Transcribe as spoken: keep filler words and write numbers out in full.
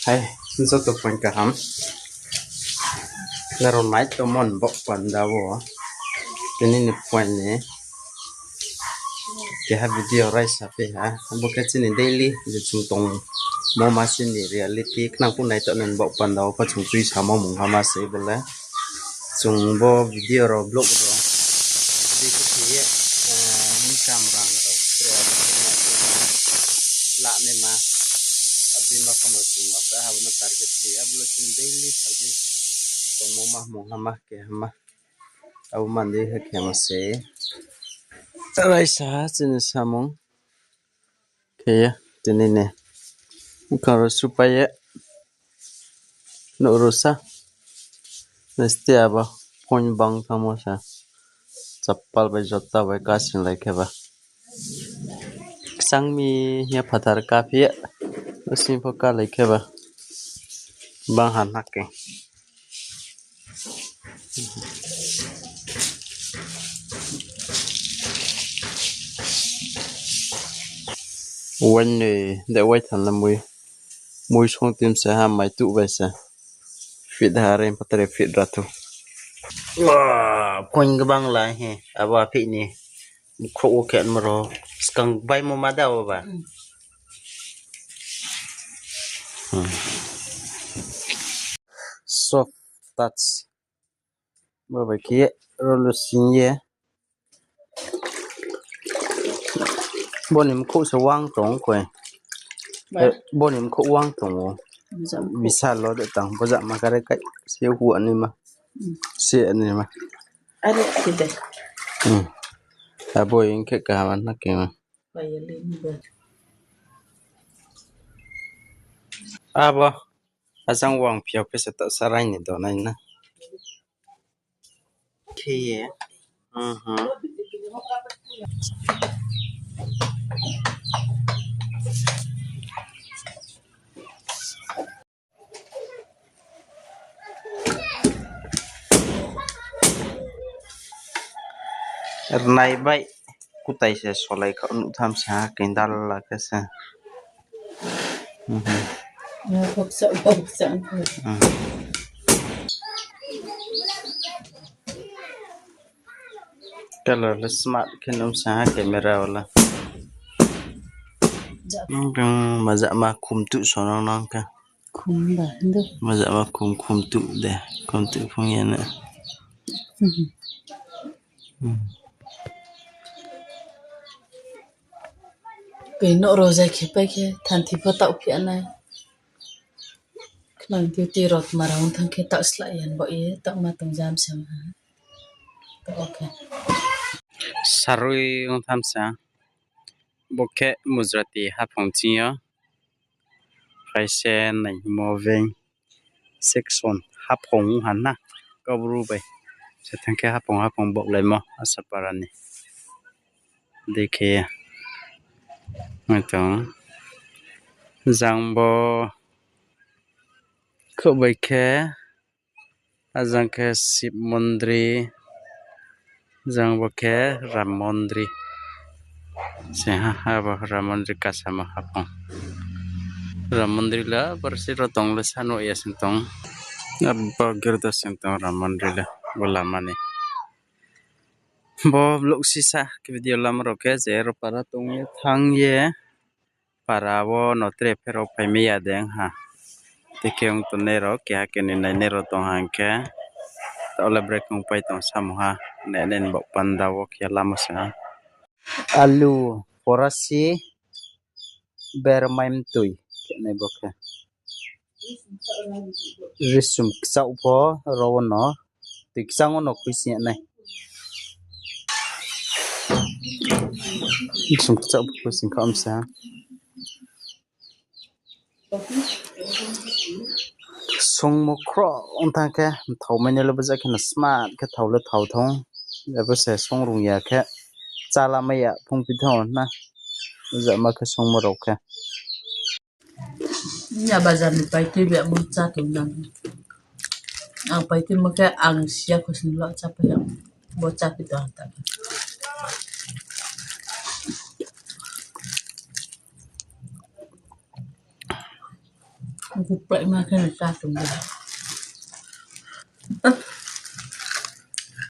Hai, joto phaing kaham. Nrao nai tongmo ni baoh panda wo. Tini ni phaing ni keha video raisa phi ha. Bo khe chini daily je chung tongmo ma chini reality khnang phu nai tongmo ni baoh panda wo pho chung tuisamo mungha ma se bo le. Chung bo video rao vlog rao dei khe khe ye, income rang rao tre lanaima. Abima kamo chung asa ha bo no target khe ye, abo le chung daily service tongmo ma mungha ma keha ma. Abo mandi khe khe ma se. Raisa ha chini samung. Khe ye, tini ni. Bkha rao supai ye. Nouh rao sa. Nai ste abo. Phaing bang thanngmo sa. Chapal bai jota bai kasing lai khe ba. Kchang mi ye phathar kaphi ye. Using pho kalai khe ba. Bang ha na khe. Wai ni, de wai thanng na mui. Mui song tim se ha mai tuh bai se. Fit ha reing pha tre fit ra thu. Wa, phaing gbang la he, abo aphi ni. Khrouh wo khe ma ro. Skang baimo ma da wo ba. Soft touch. Bo bai khe ye rolo sing ye. Bo ni mkhouh se wang tong koi. Bo ni mkhouh wang tong ou. Bisa lo de tang, bo jama kare kai se hu anima. Se anima. Abo hing khe kaham na khe ma. Abo, ajang wang phiao phe se taoh sarai ni donai na. Khe ye. Rnai bai kutai se solai kha nuh tham sa ha, kendal la khe se. Color le smart khe nuh sa ha camera wo le. Majama khum tuh sonang nang khe. Majama khum, khum tuh de, khum tuh phung ye na. Koi nouh rao zai khe pai khe thanthi pho taoh phi nai. Khnang duty rao tma rao ong thanng khe taoh slái yan baoh ye taoh ma tong jam se ha. Taoh khe. Sarui ong tham sa. Bo khe Mujrati haphang ching yo. Kaise nai himo veng section haphang ha na. Kaubru bai. Se thanng khe haphang haphang baohlaimo Asapara ni. Dei khe ye. Mai tong. Jang bo khouh bai khe. Ajang khe Sib mondri, jang bo khe Ram mondri. Se ha, abo Ram mondri kasama haphang. Ram mondri le borsi ro tong le sanuh ya sing tong. Abo girda sing tong Ram mondri le, bo lama ni. Bo vlog sisa khe video lama rao khe je ro para tong ye thanng ye. Para wo no tre pherao phaimai ya de ong ha. Tei khe ong tongnai rao keha keni nainai rao tong ha hing khe. Taoh le break ong pai tong samung ha. Nainai ni baoh panda wo khe lama se ha. Alu, porasi, bermai mtoi khe nai bo khe. Risum kchaoh pho ro wo no. Tui kchang wo no khuising ya nai. Risum kchaoh pho khuising kha msa. Songmo khroh ong thanng khe, mthao mai nai le bo ja khe no smart khe thao le thao thong. Abo se song rung ya khe, chála mai ya phung pi thong na. Bo ja ma khe songmo rao khe. Ya bazar ni paitui bemo chá tong nang. Ang paitui mo khe ang siya khosning lo chá pai ya. Bo chá pi tong ta. Guplaima khe no chá tong di.